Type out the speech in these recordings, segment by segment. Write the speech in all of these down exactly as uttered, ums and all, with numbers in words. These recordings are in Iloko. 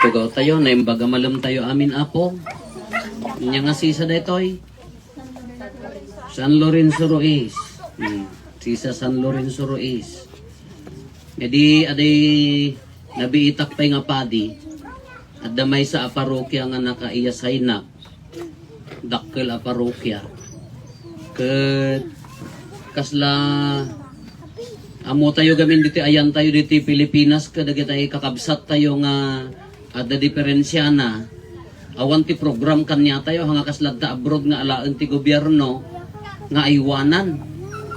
Tugaw tayo, naimbag a malem tayo amin, Apo. Nya nga sisa daytoy? San Lorenzo Ruiz. Hmm. Sisa San Lorenzo Ruiz. Idi aday nabiitak pay nga padi, adda maysa a parokya nga nakaiyasaynak. Dakkel a parokya. Ket kasla ammo tayo gamin diti ayan tayo diti Pilipinas, kadagiti kakabsat tayo nga adda diferensiana. Awan ti program kaniatayo, nga kasla adda abroad nga alaen ti gobierno nga aywanan.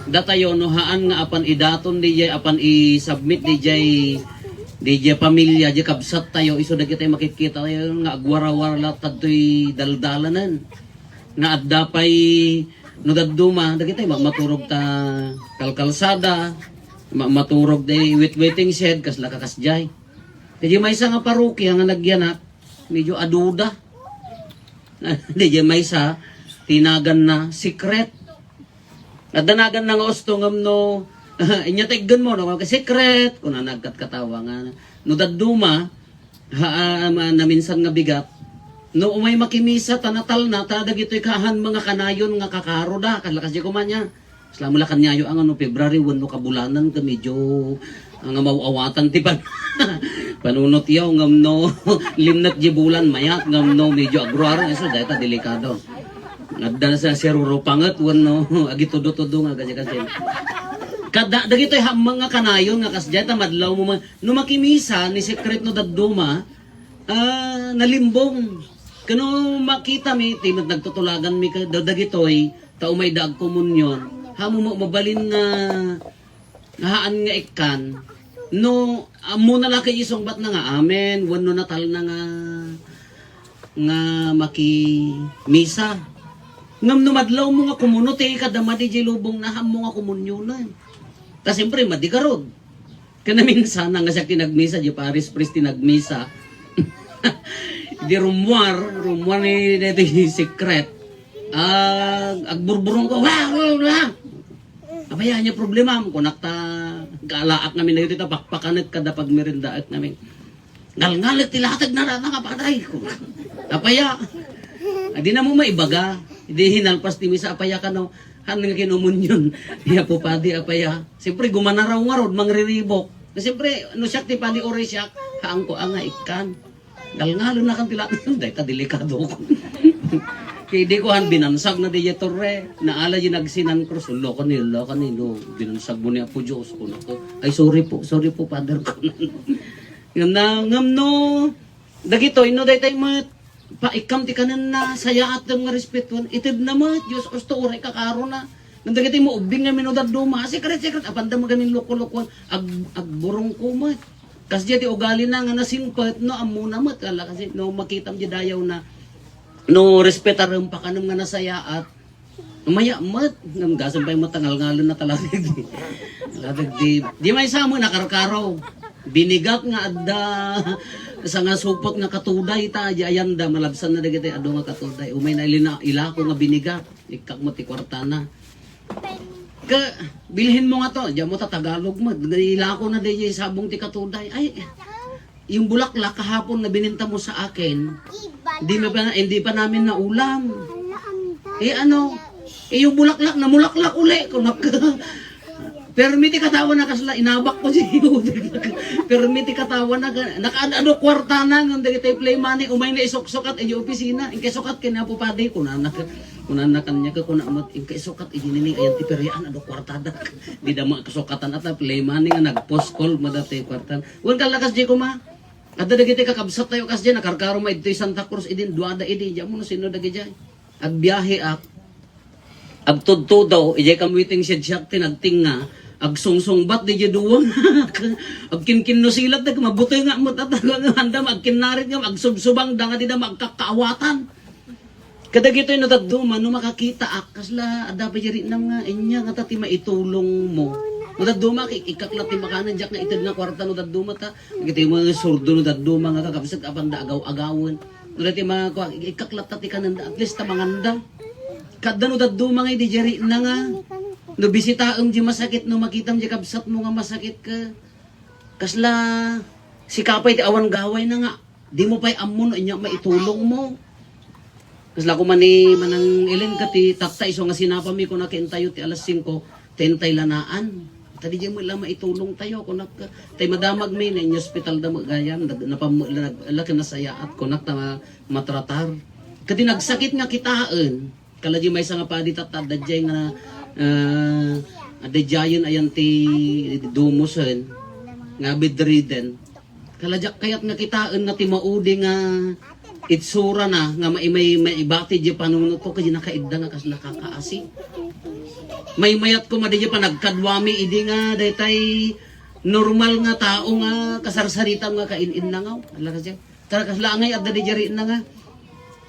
Datayo, no haan nga apan idaton dijay, apan i-submit dijay, dijay pamilya, dijay kabsat tayo, isu dagiti makikita tayo nga agwarawara latta ditoy daldalanen. Nga adda pay, no dadduma, dagiti ma-, maturog ta kalkalsada, ma-, maturog di wait-, waiting shed, kasla kakasjay. Kadi maysa nga parokya nga nagyanak, medyo aduda. Di, di maysa, tinaganna, secret. Adda naganna nga usto ngem no, inya taiggen mo, no, secret, kunana agkatkatawa nga, no dadduma, ha, ah, ma-, naminsan nga bigat, no umay makimisa, ta natalna, ta dagitoy kahan mga kanayon nga kakaroda, kasla kasjay koma nia. Kasla mo la kaniayo, nga no February, wenno kabulanan, ket medyo, nga maw-awatan ti pan-, panunot yaw, ngem no, limnet di bulan, mayat, ngem no, medyo agruaro, isu, dayta delikado. Adda na sa sirurupanget, wenno, agitudo-tudo nga, kasi, kasi. Kada, dagitoy hammang nga kanayon nga kasjay, ta madlaw mo man, no makimisa, ni secret no dadduma, ah, nalimbong. Kano makita mi, ti met nagtutulagan mi ka-, da-, dagitoy, ta umay da agkomunyon, hamo mo mabalin nga, nga haan nga ikkan, no, ammo na la kay isungbat na nga amen, wenno natalna nga, nga makimisa. Ngem no madlaw mo nga kumuno, ti kadama di lubong na, ammo nga komunyonen. Ta siyempre, madigarod. Kanaminsan, nga siak ti nagmisa, di paris-paris ti nagmisa. Di rummuar, rummuar ni, ni, ni secret. Ah, agburburong ko, "Wa, wa, wa!" Apaya, ania problema? Kunak ta, kaalaak ngamin na iti ta pakpakanek kada pagmerindaek ngamin. Ngalngalek ti latag na rana nga paday ko. Apaya. Adi na mo maibaga. Di hinalpas ti misa, apaya kano. Han nga kinomunyon. Iya po padi, apaya. Siyempre, gumanaraw ngarud, mangriribok. Siyempre, no siak ti padi, ore siak, haangko a nga ikkan. Ngalngalon na kan ti latag. Dayta delikado ko. Kaya di ko han binansag na di torre. Naala di nagsinan krus. Ulo ka ni, ulo ka ni, no. Binansag mo ni Apo Diyos. Kuno ko, "Ay, sorry po, sorry po, Father ko." Ngam na, ngam no, dagitoy, no, daytay met, pa, ikkam ti kanen na, sayaat dem nga respetuan, ited na met, Diyos, usto, uray kakaro na. Ngam dagitoy mo, ubbing nga minudadduma, secret, secret, apan da magamin loko-lokoan, ag-, agburong ko met. Kas di ti ugali na nga nasimpet, no, ammo na met, kala kasi, no, makitam di dayaw na, no, respetarem pa kanem nga nasayaat, Maya met, ngem gasem pay met ta ngalngalon na talaga di. Talaga di, di maysa met nakarkaro. Binigat nga adda sanga supot nga katuday ta, di ayanda, malabsan na dagiti adu nga katuday. Umay na ilina-, ilako nga binigat. Ikkak met ti kuartana. Ke, bilhin mo nga to, di mo ta Tagalog met. Ilako na di sabong ti katuday. Ay, yung bulaklak kahapon na bininta mo sa akin, di mo pa, hindi pa namin naulam. Eh, ano, eh, yung bulaklak, namulaklak uli. Kunak, permi ti katawa na kasla, inabak ko si Permi ti katawa na, nakaado kwarta na, nga dagiti play money, umay na isuksukat, eh, yung opisina, ingkay sukat kanya po padi, kunana ka, kunana kanya ka, kuna amat, ingkay sukat, eh, nini, ayan ti perian, ado kwarta da. Di da makasukatan ata, play money nga, nag-post call, madati kwarta. Wen, kalakas, di ko ma, Adda dagiti kakabsat tayo kas diay, nakarkaro ma idtoy Santa Cruz, idin duada idi, diak ammo no sino dagijay. Agbiahe ak. Agtudtudaw, idiay kam waiting shed siak ti nagtinga. Agsungsungbat diay duwang. Agkinkinnusilat, nagmabutoy nga met at, nga andam, agkinnarit nga, agsubsubang da nga dida, agkakkaawatan. Kadagitoy no dadduma, no makakitaak, kasla adda pay di riknam nga, inya ngata ti maitulong mo. No dadduma, ik-, ikkak la ti makanen, diak nga ited nga kwarta no dadduma ta. Dagitoy mga surdo no dadduma nga kakabsat, apan da agaw-agawen. No dagitoy mga kua, ik-, ikkak la ta ti kanen da, at least ta manganda. Kadda no dadduma nga, idi di rikna nga, no bisitaem di masakit, no makitam di kabsat mo nga masakit ka. Kasla, sika pay ti awan gaway na nga, Dimo pay ammo no ania maitulong mo. Kasla koma ni Manang Ellen ket ti tatta isu nga sinapami, kuna ken tayo ti alas singko, ten tay lanaan. Ta diay met la maitulong tayo, kunak, tay madamag mi, na in-hospital da met gayam, nag-, napam-, nag-, ala ken nasayaat, kunak ta ma-, matratar. Ket ti nagsakit nga kitaen, kala di maysa nga padi tatta, adda diay nga, ah, adda diayen ayan ti dumusen, nga bedridden. Kala diak kayat nga kitaen nga ti maudi nga itsurana nga mai-, mai-, maibati diay panunotko ket di nakaidda nga kasla kakaasi. Maymayat koma diay panagkaduami idi nga daytay normal nga tao nga kasarsaritam nga kain-innangaw. Ala kasla, kasla angay adda diay rikna nga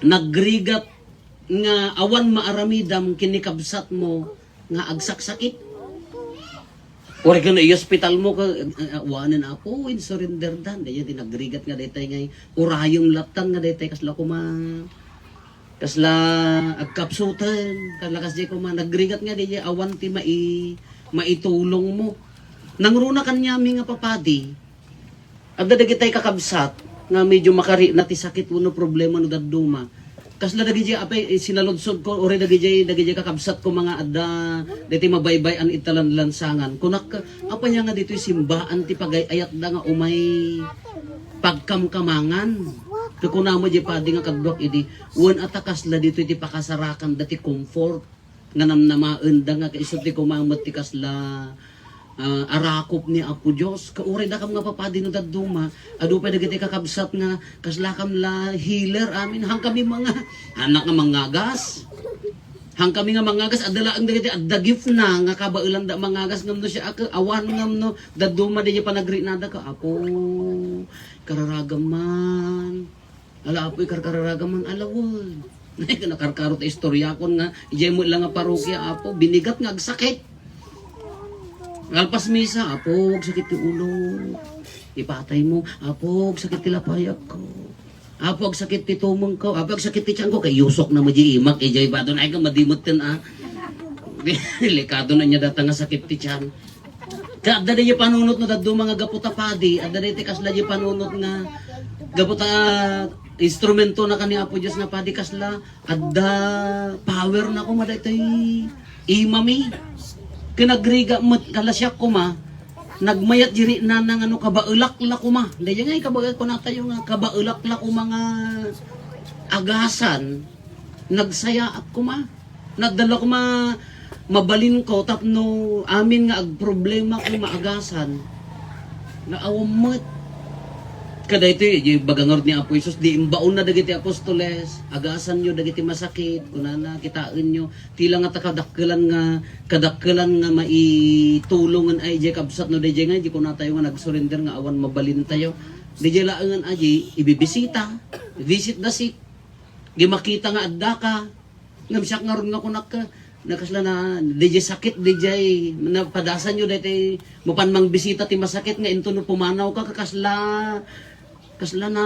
nagrigat nga awan maaramidam ken ni kabsatmo nga agsaksakit. Uray ken i-hospital mo ka, ah, ah, awanen, Apo, in-surrender dan. Dayta ti nagrigat nga daytay nga urayem lattan nga daytay kasla koma, kasla agkapsuten, kasla kasdi koma, nagrigat nga dayta awan ti mai-, maitulong mo. Nangruna kaniami nga papadi, adda dagitay kakabsat nga medyo makarikna ti sakit wenno problema no dadduma. Kasla dagiti apay, eh, sinaludkodko, uray dagiti, dagiti kakabsatko nga adda dagiti mabaybay-an iti lanlansangan. Kunak, apay nga ditoy simbaan ti pagay-ayatda nga umay pagkamkamangan. Ket kunana diay padi nga kaduak idi, wen ata kasla ditoy ti pakasarakanda ti comfort nga namnamaenda nga isu ti koma met ti kasla, ah, arakop ni Apo Dios. Ket uray dakam nga papadi no dadduma, adu pay dagiti kakabsat nga kaslakam la healer amin. Hankami nga anak nga mangagas. Hankami nga mangagas, adda laeng dagiti adda giftna nga kabaelanda mangagas ngem no siak, awan ngem no dadduma diay panagriknada ket, Apo, kararagam man. Ala, Apo, ikarkararagam man, ala wen. Nakarkaro ta istoriakon nga, idiay met la nga parokia, Apo, binigat nga agsakit. Nalpas misa, Apo, agsakit ti ulo. Ipatay mo, Apo, agsakit ti lapayagko. Apo, agsakit ti tumengko. Apo, agsakit ti tianko. Kay yusok na mo di imak, idiay baton. Ay, ka madimutten, ah. Delikado na niya data nga sakit ti tian. Ket adda diay panunot no dadduma nga gapu ta padi, adda diay ti kasla diay panunot nga gapu ta instrumento na kani Apo Dios nga padi kasla, adda power na koma daytoy imami. Ket nagrigat met kala siak koma, nagmayat di riknana nga no kabaelak la koma. Daydiay nga kabaelak koma nga agasan, nagsayaat koma. Nadala ko ma-, mabalinko tapno amin nga agproblemako maagasan. Naawan met. Kadaytoy, di baga ngarud ni Apo Jesus, di imbaonna dagiti apostoles, "Agasanyo dagiti masakit," kunana, kitaenyo, ti la nga ta kadakkelan nga, kadakkelan nga maitulongen ay diay kabsat no daydiay nga, di kunatayo nga nagsurrender nga awan mabalintayo. Daydiay laengen a di, ibibisita, visit the sick. Di makita nga addaka. Ngem siak ngarud nga kunak, nakasla na, daydiay sakit, daydiay, napadasanyo, daydiay, mapan mangbisita ti masakit nga intono pumanawka, kasla, kasla na,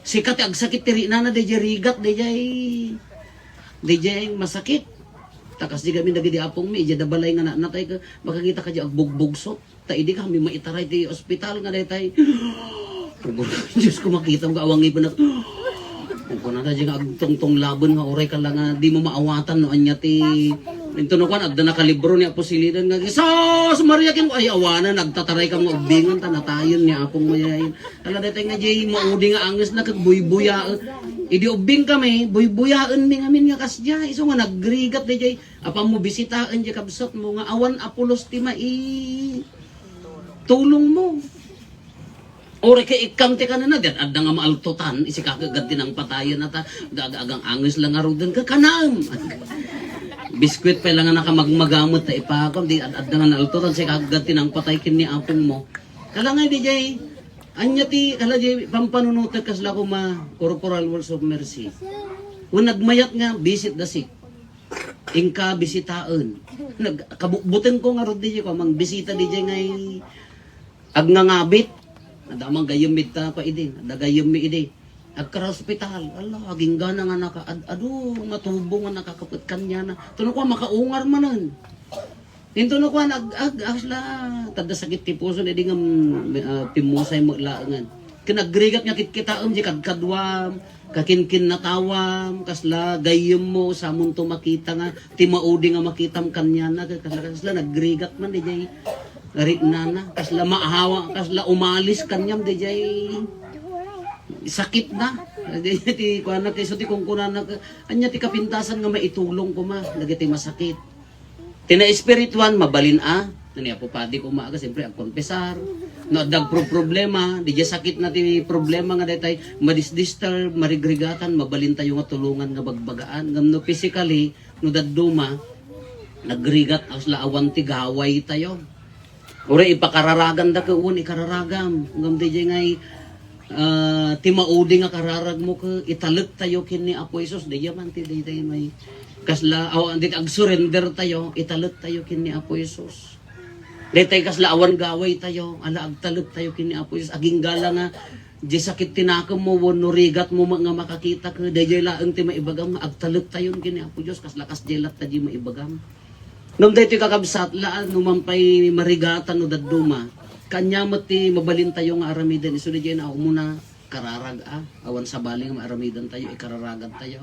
sika ti agsakit ti riknana, daydiay rigat, daydiay, daydiay masakit. Ta kasdi gamin dagiti apongmi, idiay da balay nga na-, natay ka, makakita ka di agbugbugsot. Ta idi kami maitaray ti ospital nga daytay. Dios ko, makita mo nga awangi pa na. Kung kunana di nga agtungtong laban nga oray ka lang nga di mo maawatan no anya ti. Ito no kwan, agda nakalibro ni Apo Silidan nga, "Jesus Maria, kin ay awanan, nagtataray ka mga ubingan, ta natayon ni Apong Mayayin." Ala daytay nga di maudi nga anges na kag buybuya. Idi ubing kami, buybuyaen mi ngamin nga kasya. Iso nga nagrigat di jay. Apan mo bisitaen di kabsat mo nga awan a pulos ti mai-, tulong mo. Ore kay ikkam ti kanana, diyan adda nga maaltotan, isi kakagad ti nangpatayan ata, gagagang angis lang aruden ka kanam. Biskwit pa lang nga nakamagmagamot ta ipakon, di ad-, adda nga naaltotan, si kakagad ti nangpatay kin ni apong mo. Kala nga di jay, anya ti, kala jay, pampanunutek kas la kuma, Corporal Walls of Mercy. Kung nagmayat nga, visit the sick. Inka bisitaen. Nag-, kabukbutengko ngarud di jay, kung mangbisita di jay ngay, Agngangabit. Adda man gayyem mi ta pa idi. Adda gayyem mi idi. Agkara-ospital. Ala, aginggana nga naka-, ad-, adu, nga tubo nga nakakapet kaniana. Tuno ko, makaungar manen. Intuno ko, ag-, ag-, asla, tadda sakit ti puso, idi nga, mm, ah, pimmusay mo laengan. Ken agrigat nga kitkitaem di kadkaduam, kakinkinnatawam, kasla gayyemmo, samonto makita nga ti maudi nga makitam kaniana, ket kasla, kasla nagrigat man, diay riknana, kasla maahawa, kasla umalis kaniam, diay sakitna. Diay ti kuana, ket isu ti kunkunana, ania ti kapintasan nga maitulong koma, dagiti masakit. Ti naespirituan, mabalin a. Ni Apo Padi koma, aga, siyempre, agkonfesar. No, adda agproproblema, diay sakit na ti problema nga daytay, madisdisturb, marigrigatan, mabalin tayo nga tulungan nga bagbagaan. Ngem no physically, no dadduma, nagrigat, kasla awan ti gaway tayo. Uray ipakararaganda ket wen ikararagam. Ngem diay ngay, ah, ti maudi nga kararagmo ket italek tayo ken ni Apo Jesus. Diay man ti daytay may kasla, aw, di agsurrender tayo, italek tayo ken ni Apo Jesus. Daytay kasla awan gaway tayo, ala agtalek tayo ken ni Apo Jesus. Aginggala nga, di sakit ti nakemmo, wenno rigatmo nga makakita ket daydiay laeng ti maibagam nga agtalek tayon ken ni Apo Dios, kasla kasdiay latta di maibagam. Ngem daytoy kakabsat, laan no man pay marigatan no dadduma, kanya met ti mabalin tayo nga aramiden, isu daydiay na umuna, kararag a, awan sabali nga maaramiden tayo, ikararagad tayo.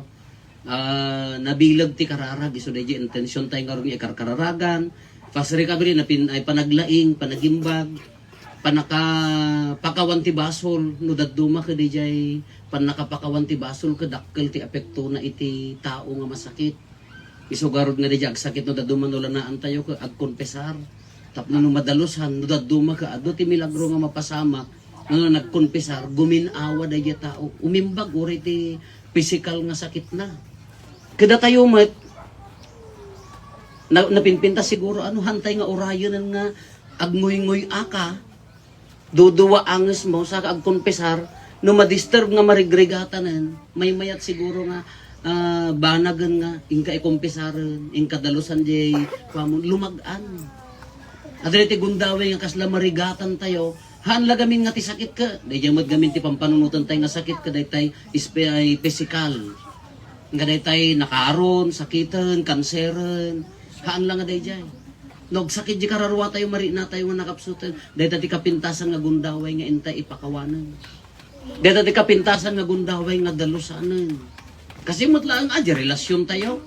Ah, nabileg ti kararag, isu daydiay intention tayo nga run nga ikarkararagan, fast recovery, napin-, ay panaglaing, panagimbag, panaka-, pakawan ti basol, no dadduma ket daydiay pannakapakawan ti basol, ket dakkel ti apektona iti tao nga masakit. Isu garud nga daydiay agsakit no dadduma no lanaan tayo ket agkonfesar. Tapno no madalusan, no dadduma ket adu ti milagro nga mapasamak, nga nagkonfesar, gumin-awa daydiay tao. Umimbag uray ti pisikal nga sakitna. Kadatayo met, na, napinpintas siguro, ano, hantay nga urayenen nga agnguynguy-aka, duduwa angesmo, saka agkonfesar, no madisturb nga marigrigatanen, maymayat siguro nga, ah, banagen nga, inka ikonfesaren, inka dalusan diay, kuamon, lumag-an. Adda ti gundaway nga kasla marigatan tayo, haan la gamin nga ti sakit ket, daydiay met gamin ti pampanunoten tayo nga sakit ket daytay ispe-, ay pisikal. Nga daytay nakaaron, sakiten, kanseren, haan la nga daydiay. No agsakit di kararua tayo, marikna tayo nga nakapsuten. Dayta ti kapintasan nga gundaway nga intay ipakawanen. Dayta ti kapintasan nga gundaway nga dalusanen. Kasi met laeng a, di relasyon tayo.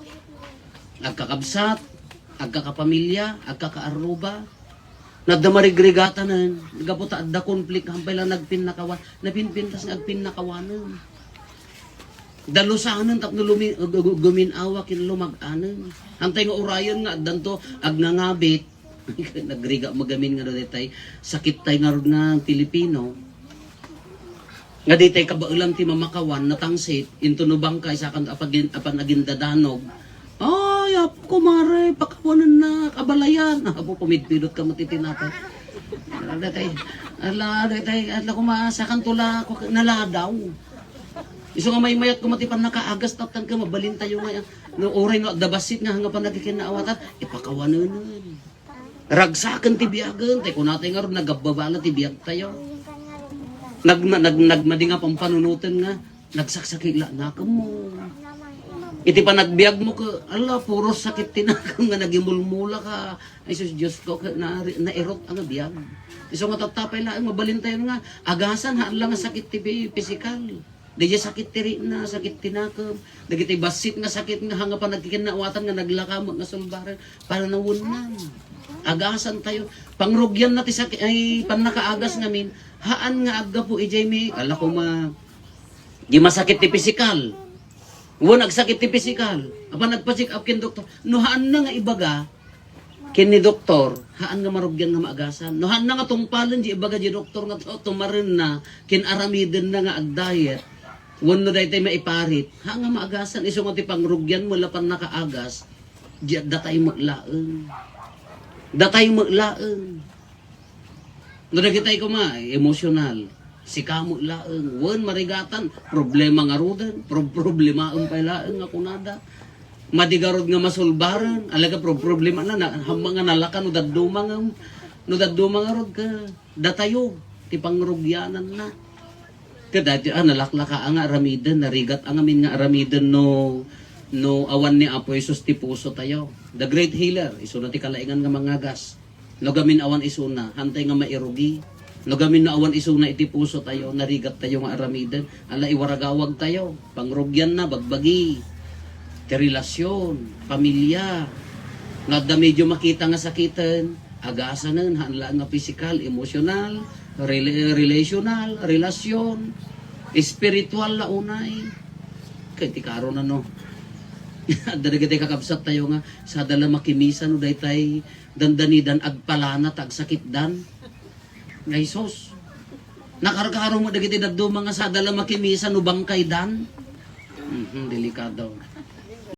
Agkakabsat, agkakapamilya, agkakaarruba. Nadda marigrigatanen, gapu ta adda konflik, hampay la nagpinnakawan, napinpintas nga agpinnakawanen. Dalusanen tapno lumi-, gu-, gu-, gumin-awa ken lumag-anen. Hantay nga urayen nga addanto, agnangabit. Nagrigat met gamin nga daytay, sakit tay ngarud nga Pilipino. Nga daytay kabaelan ti mamakawan, natangsit, into no bangkay, sakan apagin-, apan agindadanog. Ay, ap-, kumare, pakawanennak, abalayan. Apo, pumidpidot ka met iti natay. Ala, daytay, ala, daytay, ala, kuma, sakan tula, ku-, naladaw. Isu nga maymayat kuma ti pannakaagas, taptan ka, mabalin tayo nga, no, uray no, adda bassit nga, nga panagkikinnaawatan, ipakawanenen. Ragsaken ti biagen, tay kunatay ngarud, nagabbabala ti biag tayo. Nag-, nag-, nagmadi nga pampanunoten nga, nagsaksakit la nakemmo. Iti panagbiagmo ke, ala, puro sakit ti nakem nga nagimulmula ka. Ay, sus, Diyos ko, ke, na, nairot ang biag. Isu nga tattapay laeng, mabalin tayo nga, agasan, haan lang nga sakit ti pi-, pisikal. Daydiay sakit ti rikna, sakit ti nakem. Dagiti bassit nga sakit nga hanga panagkikinnaawatan nga naglaka met nga sulbaren. Para nawennan. Agasan tayo. Pangrugianna ti sakit, ay, pannakaagas ngamin. Haan nga aggapu idiay mi, ala kuma, di masakit ti pisikal. Wen agsakit ti pisikal. Apan nagpa-check up ken doktor. No haanna nga ibaga, ken ni doktor, haan nga marugian nga maagasan. No haanna nga tungpalen di ibaga di doktor nga tu-, tumarenna, ken aramidenna nga agdayet, wenno daytay maiparit, haan nga maagasan. Isu nga ti pangrugian mo, la pannakaagas, di datay met laeng. Datay met laeng. No dagitay koma, emosyonal. Sika met laeng. Wen, marigatan. Problema ngaruden. Pro-, problemaen pay laeng nga kunada. Madi garud nga masulbaren. Alaga pro-, problema na, na, hamma nga nalaka no dadduma nga, no dadduma ngarud ka. Datayo, ti pangrugianan na. Kadati, ah, nalaklaka nga aramiden, narigat ang amin nga aramiden no, no awan ni Apo Jesus ti puso tayo. The great healer, isuna ti kalaingan nga mangagas. No gamin awan isuna, hantay nga mairugi. No gamin no awan isuna iti puso tayo, narigat tayo nga aramiden, ala iwaragawag tayo, pangrugianna, bagbagi, ti relasyon, pamilya, nga adda medyo makita nga sakiten, agasanen, haan laeng nga pisikal, emosyonal, rela-, relasyonal, relasyon, espiritual la unay. Kay ti karo na no. Adda dagiti kakabsat tayo nga, sada la makimisa no daytay dandanidan agpalana ta agsakitdan. Nga Jesus. Nakarkaro mo dagiti dadduma nga sada la makimisa no bangkaydan. Mhm, delikado.